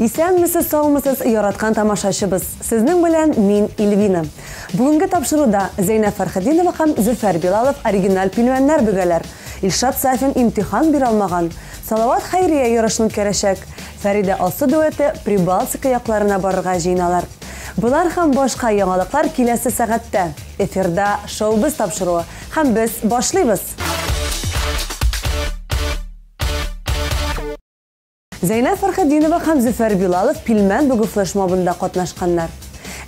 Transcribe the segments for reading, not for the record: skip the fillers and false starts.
Исәнмесез, саумысыз, яраткан тамашачыбыз. Сезнең белән мин Ильвина. Бүгенге тапшыруда Зәйнәб Фәрхетдинова һәм Зөфәр Билалов оригиналь пилмәннәр бөгәләр. Илшат Сафин имтихан бирә алмаган. Салават хәйрия ярышын үткәрәчәк. Фәридә Алсу дуэты Прибалтика якларына барырга җыеналар. Болар һәм башка яңалыклар киләсе сәгатьтә. Эфирда Шоу-Без тапшыруы. Һәм без башлыйбыз! Зәйнәб Фәрхетдинова һәм Зөфәр Билалов Пилмән бөгү флешмобында катнашканнар.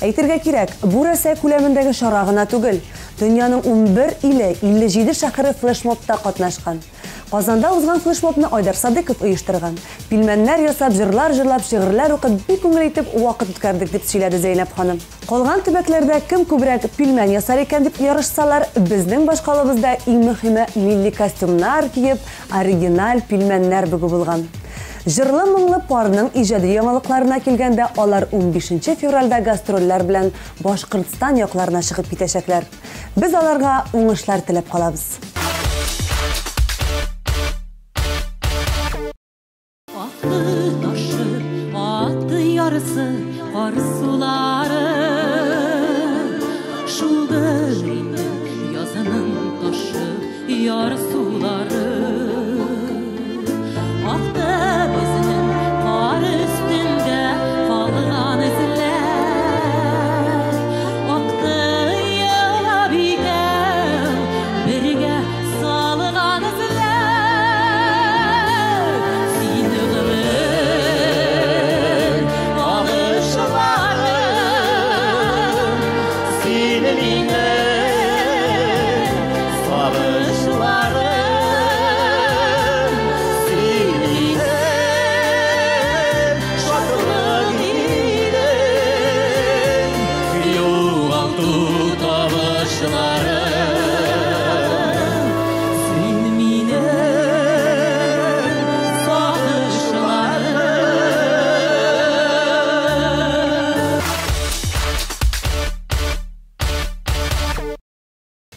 Әйтергә кирәк, бу Рәсәй күләмендәге чара гына түгел. Дөньяның 11 иле, 57 шәһәре флешмобта катнашкан. Казанда узган флешмобны Айдар Садыков оештырган. Пилмәннәр ясап, җырлар җырлап, шигырьләр укып, бик күңел итеп вакыт үткәрдек, дип сөйләде Зәйнәб ханым. Калган төбәкләрдә кем күбрәк пилмән ясар икән дип ярышсалар, безнең башкалабызда иң мөһиме милли костюмнар киеп, оригиналь пилмәннәр бөгү булган. Җырлы-моңлы парның иҗади яңалыкларына килгәндә, алар 15 февральдә гастрольләр белән Башкортстан якларына чыгып китәчәкләр. Без аларга уңышлар теләп калабыз. Акты ташы, акты ярысы, кар сулары. Шулдыр инде язының ташы, яр сулары. Акты безнең кар өстендә калган эзләр. Акты елап икәү бергә салган эзләр. Син гомер алышларым, син минем сагышларым, син минем шатлык идең, югалту табышларым, син минем сагышларым.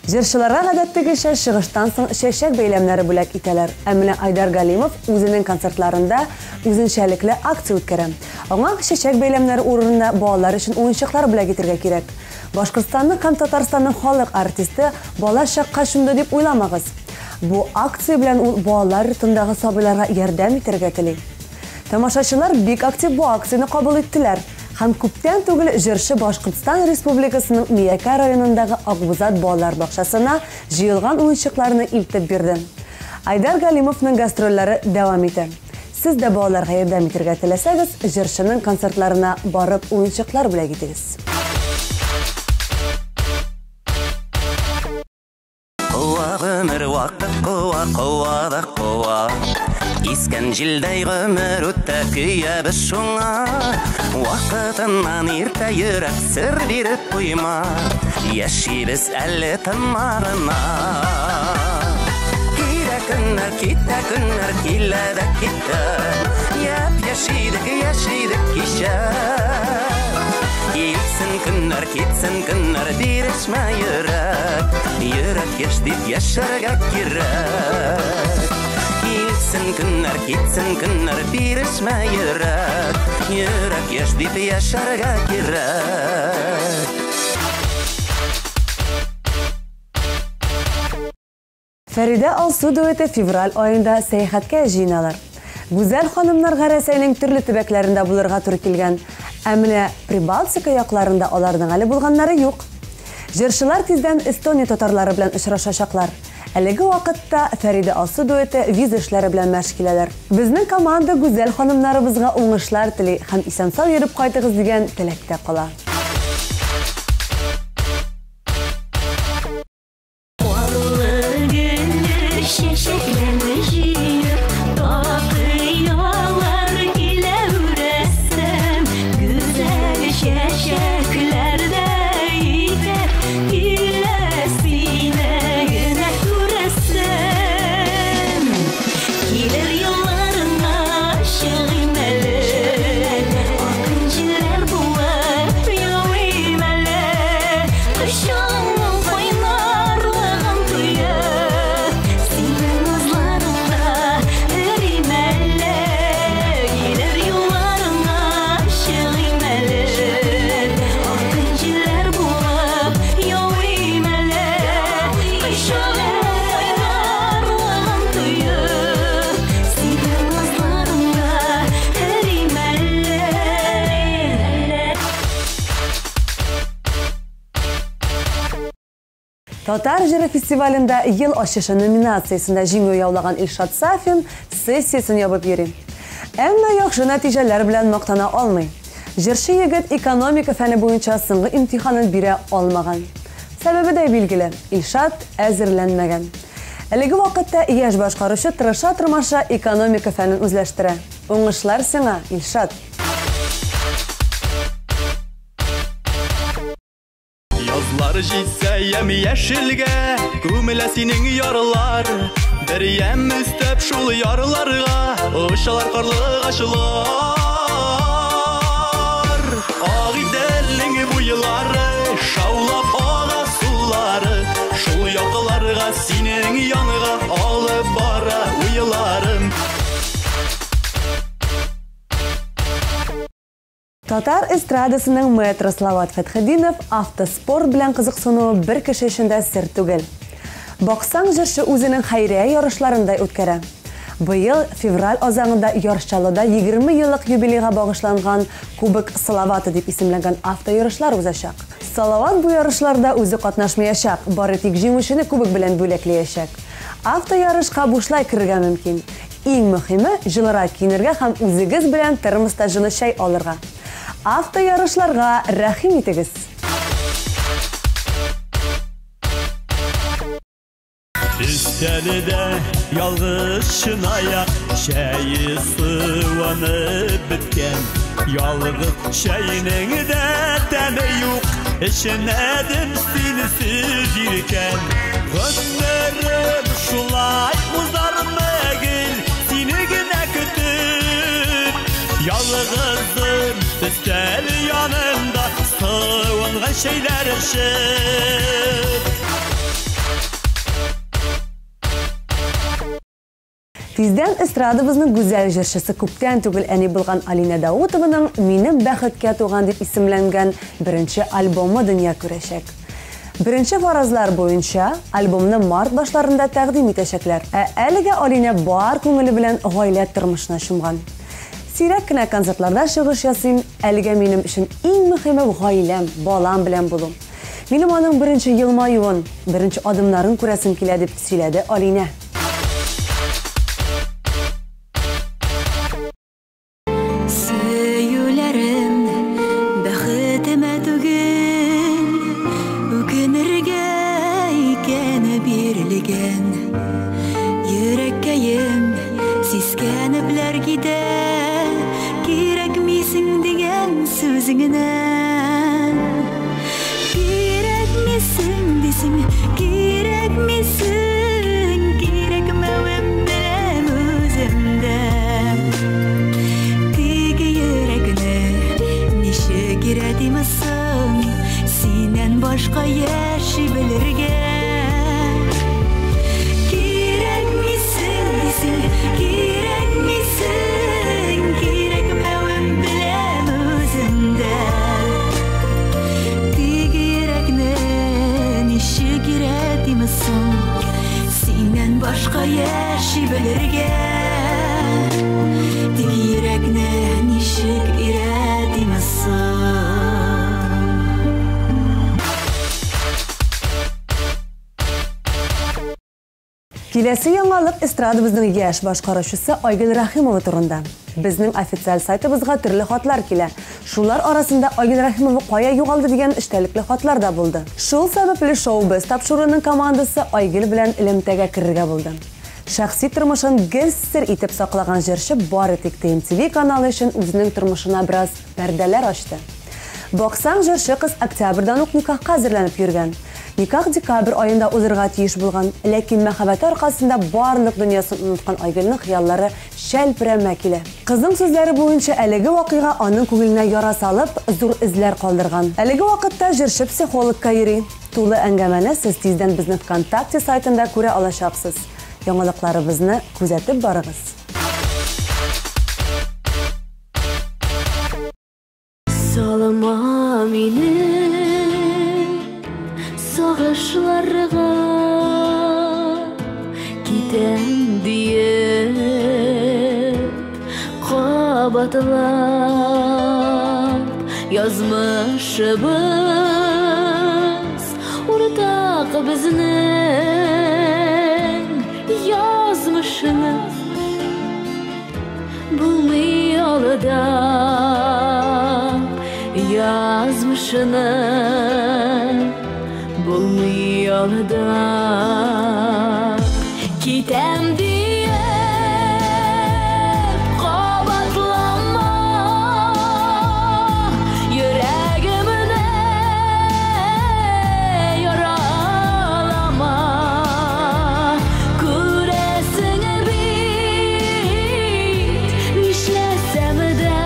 Җырчыларга гадәттәгечә чыгыштан соң чәчәк бәйләмнәре бүләк итәләр. Ә менә Айдар Галимов үзенең концертларында үзенчәлекле акция үткәрә. Аңа чәчәк бәйләмнәре урынына балалар өчен уенчыклар бүләк итәргә кирәк. Башкортстанның һәм Татарстанның халык артисты бала чакка чумды дип уйламагыз. Бу акция белән ул балалар йортындагы сабыйларга ярдәм итәргә тели. Тамашачылар бик актив бу акцияне кабул иттеләр. Һәм күптән түгел җырчы Башкортстан Республикасының Миякә районындагы Акбузат балалар бакчасына җыелган уенчыкларны илтеп бирде. Айдар Галимовның гастрольләре дәвам итә. Сез дә балаларга ярдәм итәргә теләсәгез, җырчының концертларына барып уенчыклар бүләк итегез. Куа гомер вакыт куа, куа да куа. Искән җилдәй гомер үтә, көябез шуңа. Вакытыннан иртә йөрәк сер биреп куйма. Яшибез әле тынма гына. Килә көннәр, китә көннәр, килә дә китә. Яп-яшь идек, яшь идек кичә. Килсен көннәр, китсен көннәр, бирешмә йөрәк. Йөрәк яшь дип яшәргә кирәк. Килсен көннәр, китсен көннәр, бирешмә йөрәк. Йөрәк яшь дип яшәргә кирәк. Фәридә Алсу дуэты февраль аенда сәяхәткә җыеналар. Гүзәл ханымнарга Рәсәйнең төрле төбәкләрендә булырга туры килгән. Ә менә Прибалтика якларында аларның әле булганнары юк. Җырчылар тиздән Эстония татарлары белән очрашачаклар. Әлеге вакытта Фәридә Алсу дуэты виза эшләре белән мәш киләләр. Безнең команда гүзәл ханымнарыбызга уңышлар тели һәм исән-сау йөреп кайтыгыз дигән теләктә кала. Чәчәкләрне җыеп, такыялар килә үрәсем. Гүзәл чәчәкләрдә итә килә сине генә күрәсем. Килер елларыңа чыгыйм әле, ак энҗеләр булып Татар җыры фестивалендә Ел ачышы номинациясендә җиңү яулаган Илшат Сафин сессиясен ябып йөри. Әмма яхшы нәтиҗәләр белән мактана алмый. Җырчы егет экономика фәне буенча соңгы имтиханын бирә алмаган. Сәбәбе дә билгеле, Илшат әзерләнмәгән. Әлеге вакытта яшь башкаручы тырыша-тырмаша экономика фәнен үзләштерә. Уңышлар сиңа, Илшат! Язлар җитсә ямь-яшелгә күмелә синең ярлар. Бер ямь өстәп шул ярларга очалар карлыгачлар. Агыйделнең буйлары шаулап ага сулары, шул якларга синең янга алып бара уйларым. Татар эстрадасының мэтры Салават Фәтхетдинов автоспорт белән кызыксынуы бер кеше өчен дә сер түгел. Баксаң, җырчы үзенең хәйрия ярышларын да үткәрә. Быел февраль азагында Яр Чаллыда 20 еллык юбилейга багышланган Кубок Салавата дип исемләнгән автоярышлар узачак. Салават бу ярышларда үзе катнашмаячак, бары тик җиңүчене кубок белән бүләкләячәк. Автоярышка бушлай керергә мөмкин. Иң мөһиме, җылырак киенергә һәм үзегез белән термоста җылы чәй алырга. Автоярышларга рәхим итегез! Өстәлдә ялгыз чынаяк чәе сыуанып беткән. Ялгыз чәйнең дә тәме юк, эчмәдем синсез иркән. Гомерем шулай узармы гел, сине генә көтеп. Ялгызым өстәл янында сыуынган чәйләр эчеп. Тиздән эстрадабызның гүзәл җырчысы күптән түгел әни булган Алинә Даутованың Минем бәхеткә туган дип исемләнгән беренче альбомы дөнья күрәчәк. Беренче фаразлар буенча альбомны март башларында тәкъдим итәчәкләр. Ә әлегә Алинә бар күңеле белән гаилә тормышына чумган. Сирәк кенә концертларда чыгыш ясыйм, әлегә минем өчен иң мөһиме гаиләм, балам белән булу. Минем аның беренче елмаюын, беренче адымнарын күрәсем килә дип сөйләде Алинә. Сөюләрем бәхетемә түгел, үкенергә икән бирелгән. Йөрәккәем сискәнепләр китә, кирәкмисең дигән сүзеңнән. Кирәкмисең дисең, кирәкмисең, кирәкмәвем беләм үземдә. Тик йөрәкне ничек өйрәтим соң, синнән башка яши белергә. Кирәкмисең дисең, кирәкмисең, кирәкмәвем беләм үземдә. Тик йөрәкне ничек өйрәтим соң, синнән башка яши белергә. Тик йөрәкне ничек өйрәтим соң. Киләсе яңалык эстрадабызның яшь башкаручысы Айгөл Рәхимова турында. Безнең официаль сайтыбызга төрле хатлар килә. Шулар арасында Айгөл Рәхимова кая югалды дигән эчтәлекле хатлар да булды. Шул сәбәпле шоу-без тапшыруының командасы Айгөл белән элемтәгә керергә булды. Шәхси тормышын гел сер итеп саклаган җырчы бары тик ТМТВ каналы өчен үзенең тормышына бераз пәрдәләр ачты. Баксаң, җырчы кыз октябрьдан ук никахка әзерләнеп йөргән. Никах декабрь аенда узырга тиеш булган, ләкин мәхәббәте аркасында барлык дөньясын оныткан Айгөлнең хыяллары шәлперәмә килә. Кызның сүзләре буенча әлеге вакыйга аның күңеленә яра салып, зур эзләр калдырган. Әлеге вакытта җырчы психологка йөри. Тулы әңгәмәне сез тиздән безнең ВКонтакте сайтында күрә алачаксыз. Яңалыкларыбызны күзәтеп барыгыз. Салма мине сагышларга, китәм диеп кабатлап, язмышыбыз уртак. Уртак безнең язмышны булмый алдап, язмышны булмый алдап. Китәм диеп кабатлама, йөрәгемне яралама. Күрәсең бит, нишләсәм дә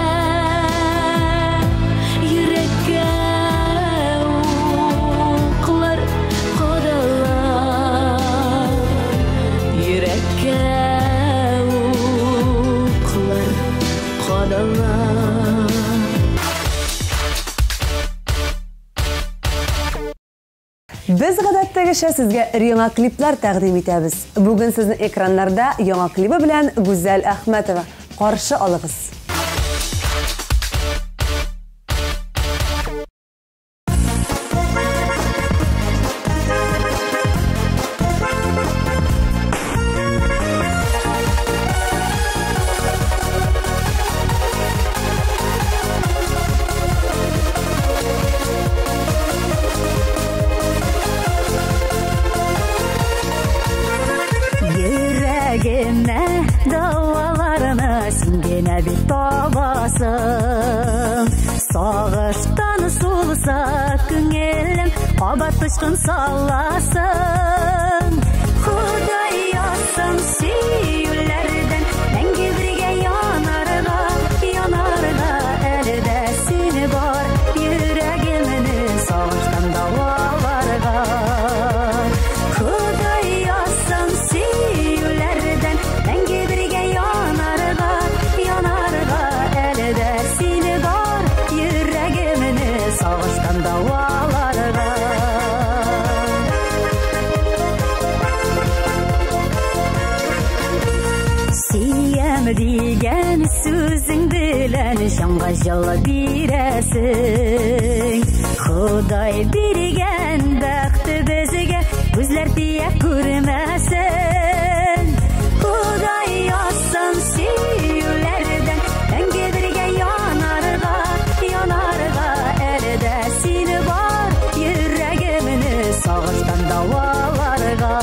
йөрәккә уклар кадала, йөрәккә уклар кадала. Без гадәттәгечә сезгә яңа клиплар тәкъдим итәбез. Бүген сезне экраннарда яңа клибы белән Гүзәл Әхмәтова. Каршы алыгыз. Йөрәгемә дәваларны син генә бит табасың. Сагыштан сулса күңелем, кабат очкын саласың. Ходай язсын сөюләрдән мәңге бергә янарга, янарга. Әле дә син бар йөрәгемне сагыштан дәваларга. Ходай язсын сөюләрдән мәңге бергә янарга, янарга. Әле дә син бар йөрәгемне сагыштан дәваларга. Сөям дигән сүзең белән җанга җылы бирәсең. Ходай биргән бәхте безгә күзләр тия күрмәсен. Ходай язсын сөюләрдән мәңге бергә янарга, янарга. Әле дә син бар йөрәгемне сагыштан дәваларга.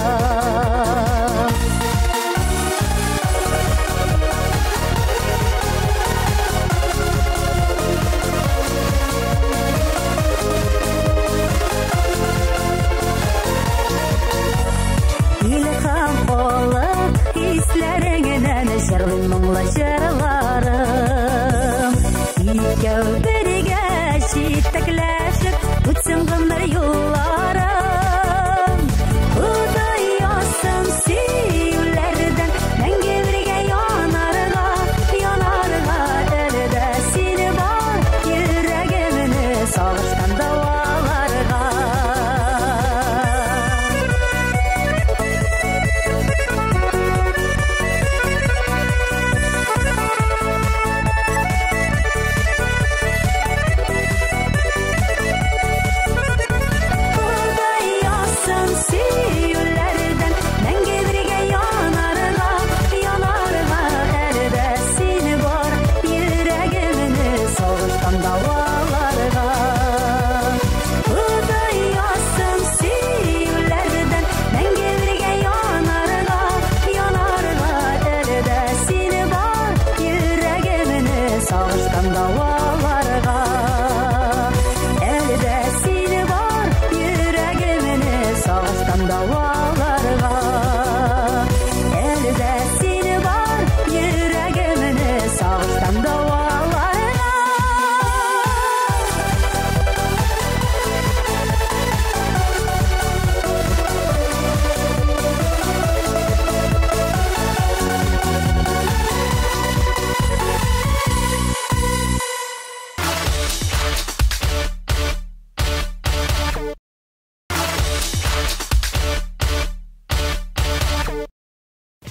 Илһам алып хисләреңнән җырлыйм моңлы җырларым. Икәү бергә җитәкләшеп үтсен гомер юлларым. Ходай язсын сөюләрдән мәңге бергә янарга, янарга. Әле дә син бар йөрәгемне сагыштан дәваларга. Ходай язсын сөюләрдән мәңге бергә янарга, янарга. Әле дә син бар йөрәгемне сагыштан дәваларга. Ходай язсын сөюләрдән мәңге бергә янарга, янарга. Әле дә син бар йөрәгемне сагыштан дәваларга. Әле дә син бар йөрәгемне сагыштан дәваларга. Әле дә син бар йөрәгемне сагыштан дәваларга.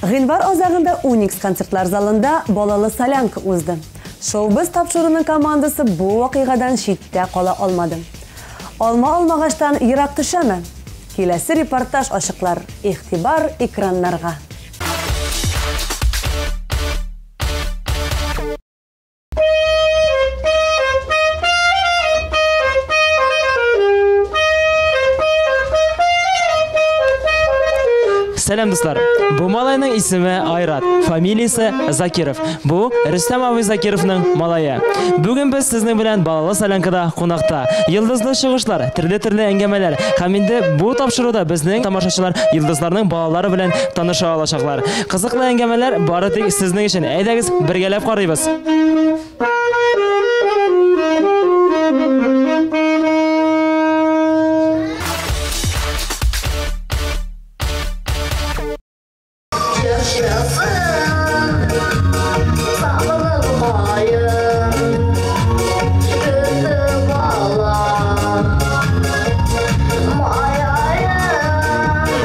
Гыйнвар азагында Уникс концертлар залында балалы солянка узды. Шоу-біз тапшыруының командасы бу вакыйгадан читтә кала алмады. Алма алмагачтан ерак төшәме? Киләсе репортаж ачыклар. Игътибар экраннарга. Сәлам, дуслар. Бу малайның исеме Айрат, фамилиясе Закиров. Бу Рөстәм абый Закировның малае. Бүген без сезнең белән балалы солянкада кунакта. Йолдызлы чыгышлар, төрле-төрле әңгәмәләр һәм инде бу тапшыруда безнең тамашачылар йолдызларның балалары белән таныша алачаклар. Кызыклы әңгәмәләр бары тик сезнең өчен. Әйдәгез, бергәләп карыйбыз.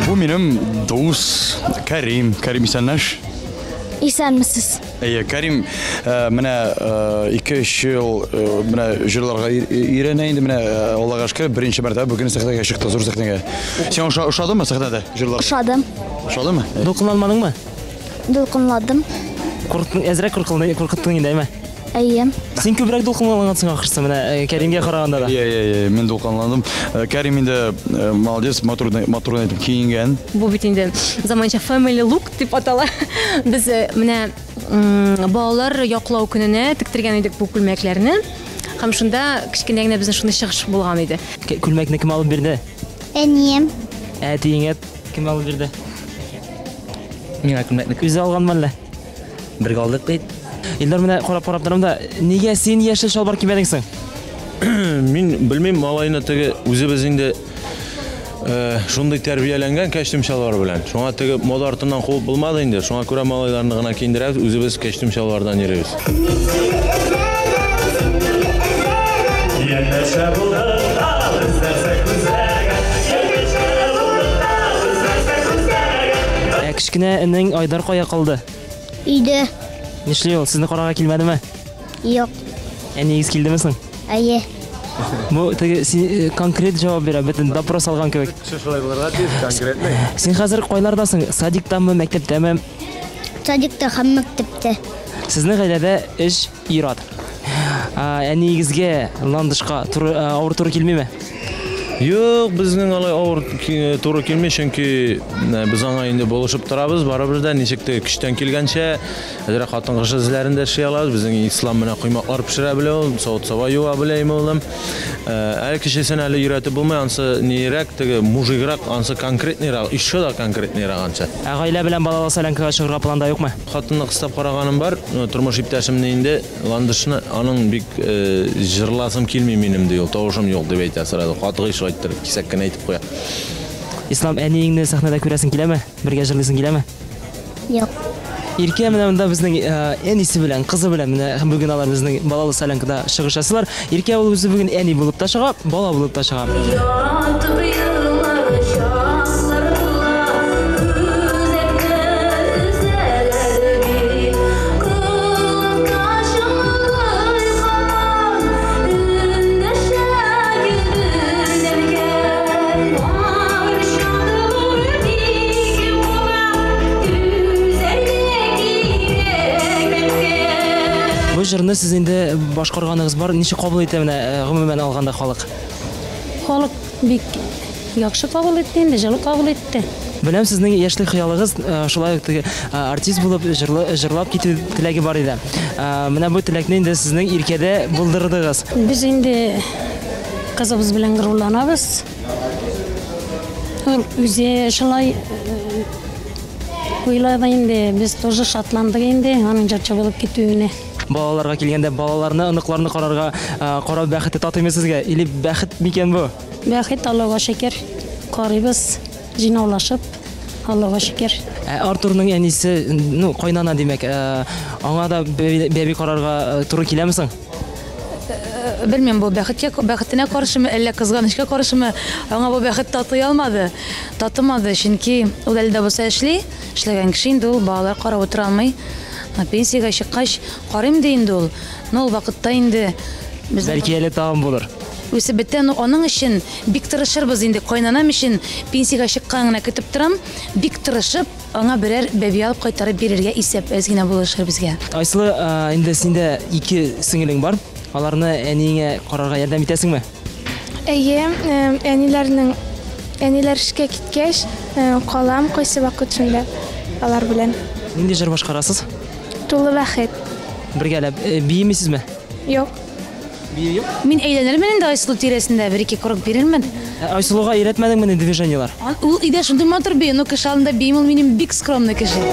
Бу минем дус Кәрим. Кәрим, исәнләш. Исәнмесез. Әйе, Кәрим, менә 2-3 ел менә җырларга өйрәнә инде, менә Аллага шөкер, беренче мәртәбә бүген сәхнәгә чыкты, зур сәхнәгә. Сиңа ошадымы сәхнәдә җырлар? Ошады. Ошадымы? Дулкынланмадыңмы? Дулкынладым. Курктың, әзрәк куркыттың инде, әйме? Әйе. Син күбрәк дулкынлангансың ахрысы, менә Кәримгә караганда да. Иә, иә, иә, мин дулкынландым. Кәрим инде молодец, матур, матур итеп киенгән. Бу бит инде заманча family look дип атала. Без менә балалар яклау көненә тектергән идек бу күлмәкләрне. Һәм шунда кечкенә генә безнең шундый чыгыш булган иде. Күлмәкне кем алып бирде? Әнием. Әтиеңә кем алып бирде? Миңа күлмәкне үзе алганмы әллә? Бергә алдык бит. Илдар, менә карап-карап торам да, нигә син яшел чалбар кимәдең соң? Мин белмим, малайны теге үзебез инде шундый тәрбияләнгән костюм чалбар белән. Шуңа теге мода артыннан куып булмады инде. Шуңа күрә малайларны гына киендерәбез, үзебез костюм чалбардан йөрибез. Янәшә булып та без нәрсә күзләгән, янәшә булып та без нәрсә күзләгән. Ә кечкенә энең Айдар кая калды? Өйдә. Нишли ул? Сезне карарга килмәдеме? Юк. Әниегез килдеме соң? Әйе. Бу теге син конкрет җавап бирә, бөтен допрос алган кебек. Шулай булырга тиеш, конкретный. Син хәзер кайлардасың? Садиктамы, мәктәптәме? Садикта һәм мәктәптә. Сезнең гаиләдә эш ир-ат. Әниегезгә, Ландышка авыр туры килмиме? Юк, безнең алай авыр туры килми, чөнки без аңа инде булышып торабыз, барыбер дә ничек тә көчтән килгәнчә, әзрәк хатын-кыз эзләрен дә эшли алабыз. Безнең Ислам менә коймаклар пешерә белә ул, савыт-саба юа белә име улым. Әле кешесен әле өйрәтеп булмый, ансы нирәк, теге мужиграк, ансы конкретныйрак, еще да конкретныйрак ансы. Ә гаилә белән балалы солянкага чыгарга планда юкмы? Хатынны кыстап караганым бар, тормыш иптәшемне инде, Ландышны, аның бик җырласым килми минем ди ул, тавышым юк дип әйтә сразу, катгый шулай иттереп, кисәк кенә әйтеп куя. Ислам, әниеңне сәхнәдә күрәсең киләме? Бергә җырлыйсың киләме? Юк. Иркә менә монда безнең әнисе белән, кызы белән менә бүген алар безнең балалы солянкада чыгыш ясыйлар. Иркә ул үзе бүген әни булып та чыга, бала булып та чыга. Бу җырны сез инде башкарганыгыз бар, ничек кабул итә менә гомумән алганда халык? Халык бик яхшы кабул итте инде, җылы кабул итте. Беләм, сезнең яшьлек хыялыгыз шулай ук теге артист булып җырлап китү теләге бар иде. Менә бу теләкне инде сезнең Иркәдә булдырдыгыз. Без инде кызыбыз белән горурланабыз. Ул үзе шулай уйлады инде, без тоже шатландык инде аның җырчы булып китүенә. Балаларга килгәндә балаларны, оныкларны карарга, карау бәхете татыймы сезгә? Или бәхет микән бу? Бәхет, Аллага шөкер. Карыйбыз, җыйнаулашып, Аллага шөкер. Ә Артурның әнисе, ну, кайнана димәк, аңа да бәби карарга туры киләме соң? Белмим, бу бәхетенә каршымы, әллә кызганычка каршымы, аңа бу бәхет татый алмады, татымады, чөнки ул әле дә булса эшли, эшләгән кеше инде ул балалар карап утыра алмый. Пенсиягә чыккач, карыйм ди инде ул. Но ул вакытта инде без Бәлки әле тагын булыр. Үсеп бетә, но аның өчен бик тырышырбыз инде. Кайнанам өчен пенсиягә чыккан гына көтеп торам. Бик тырышып, аңа берәр бәби алып кайтарып бирергә исәп, әз генә булышыр безгә. Айсылу, инде синдә ике сеңелең бар. Аларны әниеңә карарга ярдәм итәсеңме? Әйе, әниләрнең әниләр эшкә киткәч, калам кайсы вакыт шунда алар белән. Нинди җыр башкарасыз? Тулы бәхет. Бергәләп биемисезме? Юк. Бию юк? Мин әйләнермен инде Айсылу тирәсендә, бер-ике круг бирермен. Айсылуга өйрәтмәдеңмени движениелар? Ул өйдә шундый матур бии, но кеше алдында биим, ул минем бик скромный кеше.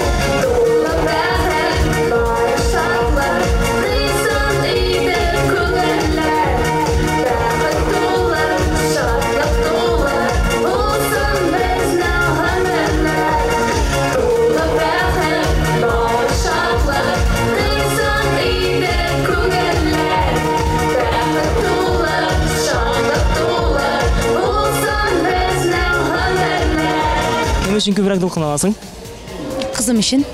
Кем өчен күбрәк дулкынланасың? Кызым өчен.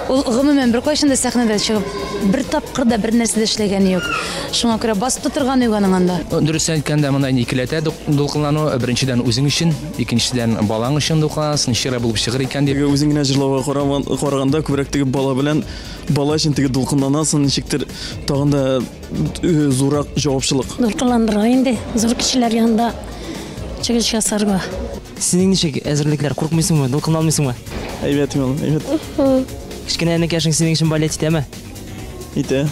Ул гомумән беркайчан да сәхнәдә чыгып, бер тапкыр да бер нәрсә дә эшләгәне юк. Шуңа күрә басып та торганы юк аның анда. Дөресен әйткәндә, монда инде икеләтә дулкынлану. Беренчедән үзең өчен, икенчедән балаң өчен дулкынланасың, ничегрәк булып чыгыр икән дип. Үзең генә җырлауга караганда күбрәк теге бала белән, бала өчен теге дулкынланасың, ничектер тагын да зуррак җавапчылык. Дулкынландыра инде, зур кешеләр янында чыгыш ясарга. Синең ничек әзерлекләр? Куркмыйсыңмы, дулкынланмыйсыңмы? Әйбәт мин, әйбәт. Кечкенә энекәшең синең өчен балет итәме? Итә.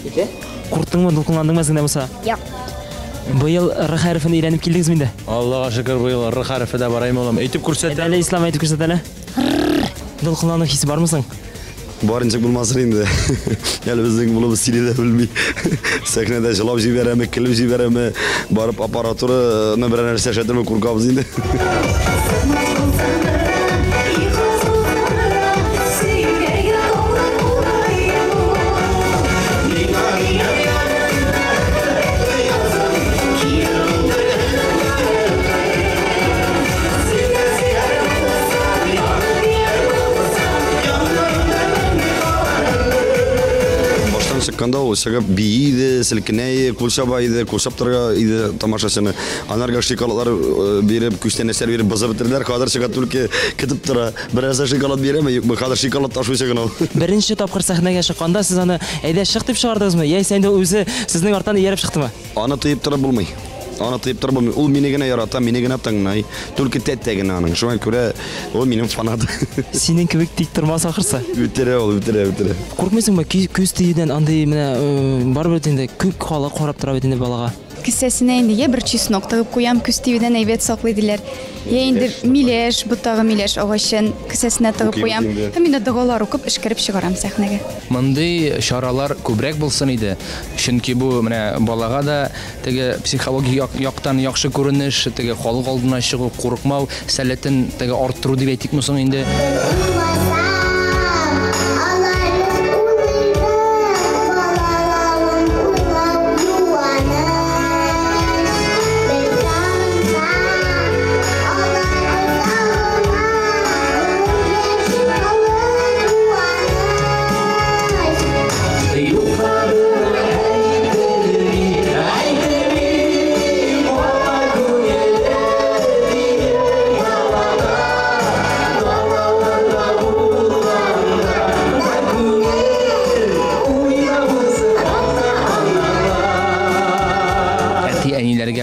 Итә? Курктыңмы, дулкынландыңмы әз генә булса? Юк. Быел Р хәрефен өйрәнеп килдегезме инде? Аллага шөкер, быел Р хәрефе дә бар, әйме улым. Әйтеп күрсәт әле. Ислам, әйтеп күрсәт әле. Дулкынлану хисе бармы соң? Бар, ничек булмасын инде. Әле безнең улыбыз сөйли дә белми. Сәхнәдә җылап җибәрәме, көлеп җибәрәме, барып аппаратураны берәр нәрсә эшләтерме, куркабыз инде. Чыкканда ул чыгып бии иде, селкенә иде, кул чаба иде, кул чаптырга иде тамашачыны. Анарга шоколадлар биреп, күчтәнәчләр биреп бозып бетерделәр. Хәзер чыга түлке көтеп тора. Берәрсе шоколад бирәме, юкмы? Хәзер шоколад ташучы гына ул. Беренче тапкыр сәхнәгә чыкканда сез аны әйдә чык дип чыгардыгызмы? Яисә инде ул үзе сезнең арттан ияреп чыктымы? Аны тыеп торып булмый. Аны тыеп торып булмый. Ул мине генә ярата, мине генә тыңлый. Түлке тәттә генә аның. Шуңа күрә ул минем фанат. Синең кебек тик тормас ахырсы. Үтерә ул, үтерә, үтерә. Куркмыйсыңмы күз тиюдән андый менә барыбер инде күп халык карап тора бит инде балага. Кесәсенә инде я бер чеснок тыгып куям, күз тиюдән әйбәт саклый диләр. Я инде миләш, ботагы миләш агачын кесәсенә тыгып куям. Һәм инде догалар укып эшкәреп чыгарам сәхнәгә. Мондый чаралар күбрәк булсын иде. Чөнки бу менә балага да теге психологик яктан яхшы күренеш, теге халык алдына чыгу, курыкмау сәләтен теге арттыру дип әйтикме соң инде.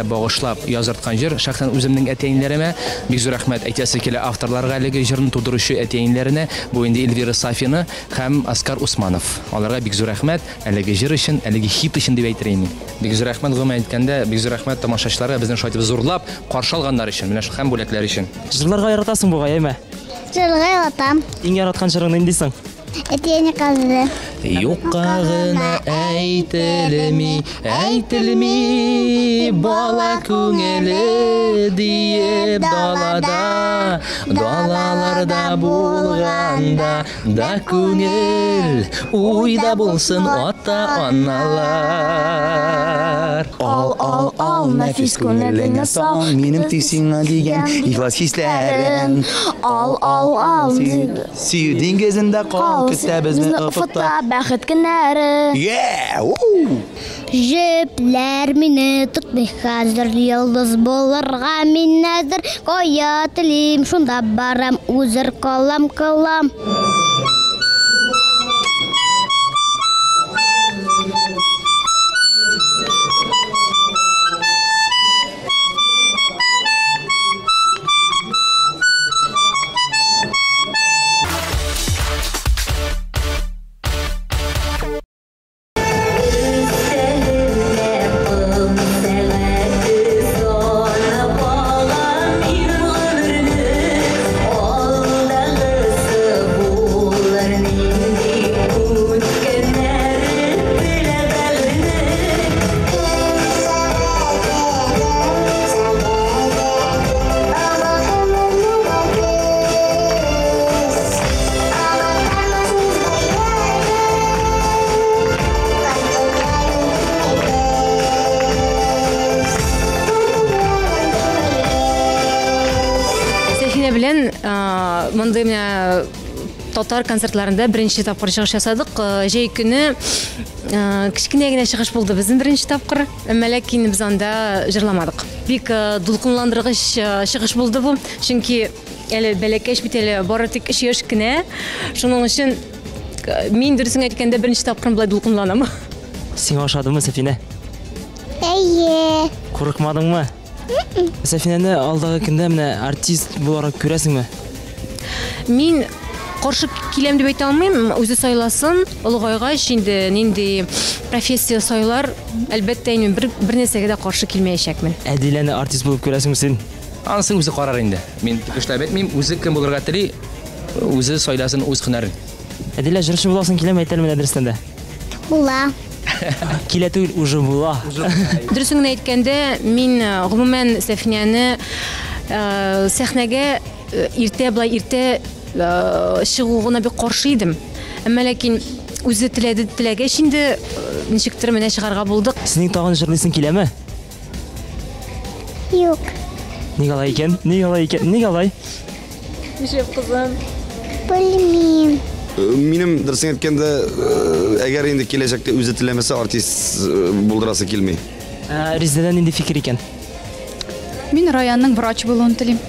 Багышлап язырткан җыр, шәхсән үземнең әти-әниләремә бик зур рәхмәт әйтәсе килә авторларга, әлеге җырны тудыручы әти-әниләренә, бу инде Эльвира Сафина һәм Оскар Усманов. Аларга бик зур рәхмәт әлеге җыр өчен, әлеге хит өчен дип әйтер идем. Бик зур рәхмәт, гомумән әйткәндә, бик зур рәхмәт тамашачыларга безне шулай итеп зурлап каршы алганнар өчен, менә шул һәм бүләкләр өчен. Җырларга яратасың бугай, әйме? Җырларга яратам. Иң яраткан җырың нинди соң? Әти-әни кызы. Юкка гына әйтелми, әйтелми, бала күңеле диеп далада, далаларда булганда да күңел уйда булсын ата-аналар. Ал, ал, ал, нәфис күңелеңә сал, минем тик сиңа дигән ихлас хисләрем. Ал, ал, ал, сөю диңгезендә кал, көтә безне офыкта бәхет көннәре. Yeah! Уу! Җепләр мине тотмый хәзер, йолдыз булырга мин әзер. Кая телим, шунда барам, үзер калам, калам. Сәфинә белән мондый менә татар концертларында беренче тапкыр чыгыш ясадык. Җәй көне кечкенә генә чыгыш булды безнең беренче тапкыр. Әмма ләкин без анда җырламадык. Бик дулкынландыргыч чыгыш булды бу. Чөнки әле бәләкәч бит әле бары тик 3 яшь кенә. Шуның өчен мин дөресен әйткәндә беренче тапкыр болай дулкынланам. Сиңа ошадымы, Сәфинә? Әйе. Курыкмадыңмы? Сәфинәне алдагы көндә менә артист буларак күрәсеңме? Мин каршы киләм дип әйтә алмыйм. Үзе сайласын, олыгайгач инде нинди профессия сайлар, әлбәттә, мин бер, бер нәрсәгә дә каршы килмәячәкмен. Әдиләне артист булып күрәсеңме син? Анысын үзе карар инде. Мин көчләп әйтмим, үзе кем булырга тели, үзе сайласын үз һөнәрен. Әдилә, җырчы буласың киләме, әйт әле менә дөрестән дә. Була. Килә түгел, уже була. Дөресен генә әйткәндә, мин гомумән Сәфинәне сәхнәгә иртә былай иртә чыгуына бик каршы идем. Әмма ләкин үзе теләде теләгәч инде ничектер менә чыгарга булдык. Синең тагын җырлыйсың киләме? Юк. Ник алай икән? Ник алай икән? Ник алай? Нишләп кызым? Белмим. Минем дөресен әйткәндә, әгәр инде киләчәктә үзе теләмәсә, артист булдырасы килми. Резедәдә нинди фикер икән? Мин Раянның врач булуын телим.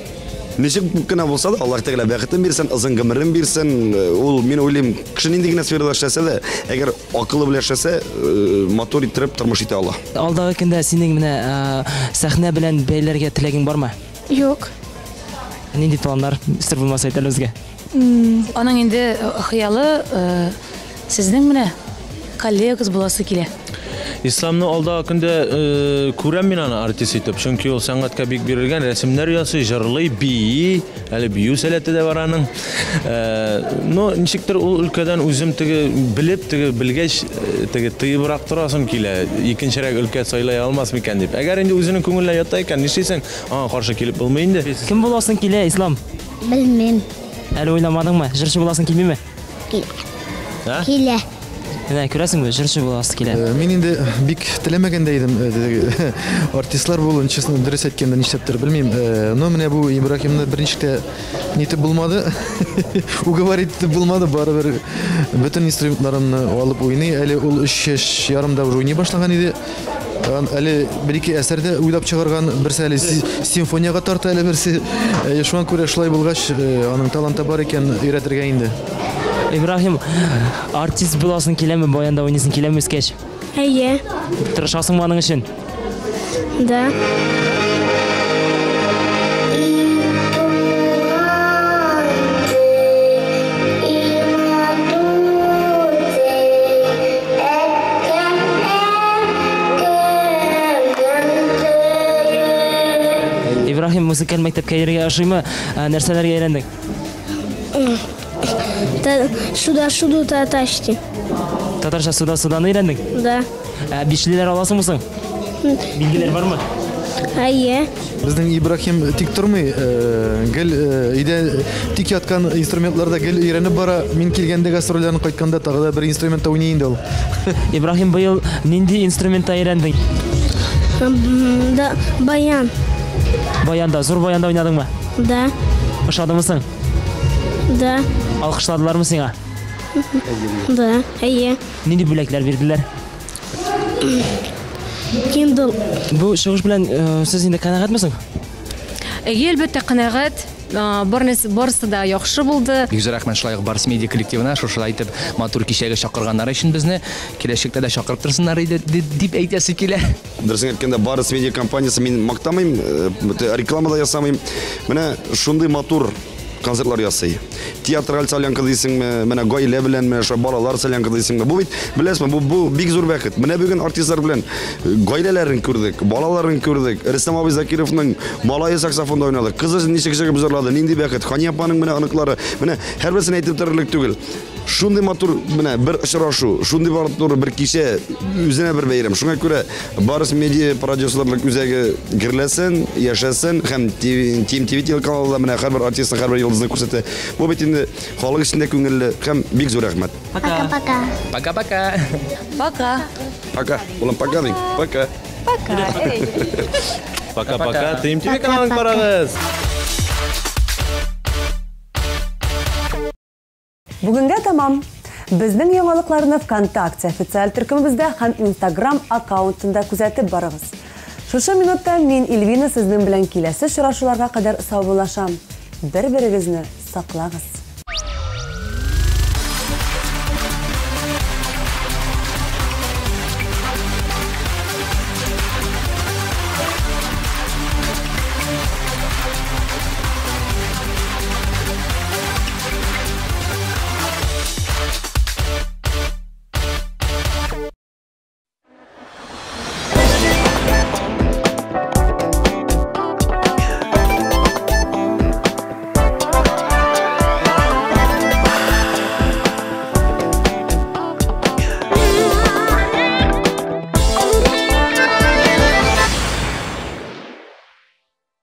Ничек кенә булса да, Аллаһ Тәгалә бәхетен бирсен, озын гомерен бирсен. Ул, мин уйлыйм, кеше нинди генә сферада эшләсә дә, әгәр акылы белән эшләсә, матур иттереп тормыш итә ала. Алдагы көндә синең менә сәхнә белән бәйләргә теләгең бармы? Юк. Нинди планнар? Сер булмаса әйт әле безгә. Аның инде хыялы сезнең менә коллегагыз буласы килә. Исламны алдагы көндә күрәм мин аны артист итеп, чөнки ул сәнгатькә бик бирелгән, рәсемнәр ясый, җырлый, бии, әле бию сәләте дә бар аның. Но ничектер ул өлкәдән үзем теге белеп, теге белгәч, теге тыебрак торасым килә, икенчерәк өлкә сайлый алмас микән дип. Әгәр инде үзенең күңеленә ята икән, нишлисең, аңа каршы килеп булмый инде. Кем буласың килә, Ислам? Белмим. Әле уйламадыңмы? Җырчы буласың килмиме? Килә. Килә. Менә күрәсеңме, җырчы буласы килә. Мин инде бик теләмәгән дә идем, артистлар булуын, честно, дөрес әйткәндә, нишләптер белмим. Но менә бу Ибраһимны берничек тә нитеп булмады. Уговорить итеп булмады, барыбер бөтен инструментларымны алып уйный. Әле ул 3 яшь ярымда уже уйный башлаган иде. Әле бер-ике әсәр дә уйлап чыгарган, берсе әле симфониягә тарта әле берсе. Шуңа күрә шулай булгач, аның таланты бар икән, өйрәтергә инде. Ибраһим, артист буласың киләме, баянда уйныйсың киләме үскәч? Әйе. Тырышасыңмы аның өчен? Да. Ибраһим, музыкаль мәктәпкә йөрергә ошыймы? Нәрсәләргә өйрәндең? Суда суду таташти. Татарча суда суданы өйрәндең? Да. Бишлеләр аласыңмы соң? Билгеләр бармы? Әйе. Безнең Ибраһим тик тормый, гел өйдә тик яткан инструментларда гел өйрәнеп бара. Мин килгәндә гастрольдән кайтканда тагы да бер инструментта уйный инде ул. Ибраһим, быел нинди инструментта өйрәндең? Да, баян. Баянда, зур баянда уйнадыңмы? Да. Ошадымы соң? Да. Алкышладылармы сиңа? Да, әйе. Нинди бүләкләр бирделәр? Kindle. Бу чыгыш белән сез инде канәгатьме соң? Әйе, әлбәттә, канәгать. Бар нәрсә, барысы да яхшы булды. Бик зур рәхмәт шулай ук Барс Медиа коллективына шушылай итеп матур кичәгә чакырганнары өчен безне. Киләчәктә дә чакырып торсыннар иде дип әйтәсе килә. Дөресен әйткәндә, Барс Медиа компаниясе мин мактамыйм, реклама да ясамыйм. Менә шундый матур концертлар ясый. Театраль солянка дисеңме, менә гаилә беләнме, шулай балалар солянка дисеңме. Бу бит, беләсезме, бу, бу бик зур бәхет. Менә бүген артистлар белән гаиләләрен күрдек, балаларын күрдек. Рөстәм абый Закировның малае саксофонда уйнады, кызы ничек чыгып җырлады, нинди бәхет. Хания апаның менә оныклары, менә һәрберсен әйтеп торырлык түгел. Шундый матур менә бер очрашу, шундый матур бер кичә, үзенә бер бәйрәм. Шуңа күрә Барс Медиа продюсерлык үзәге гөрләсен, яшәсен һәм TMTV телеканалы да менә һәрбер артистны, һәрбер йолдызны күрсәтә. Бу бит инде халык өчен дә күңелле һәм бик зур рәхмәт. Пока-пока. Пока-пока. Пока. Пока. Улым, пока дим. Пока. Пока. Пока-пока. TMTV каналын карагыз. Бүгенгә тәмам. Безнең яңалыкларны ВКонтакте официаль төркемебездә һәм Инстаграм аккаунтында күзәтеп барыгыз. Шушы минутта мин, Эльвина, сезнең белән киләсе очрашуларга кадәр саубуллашам. Бер-берегезне саклагыз.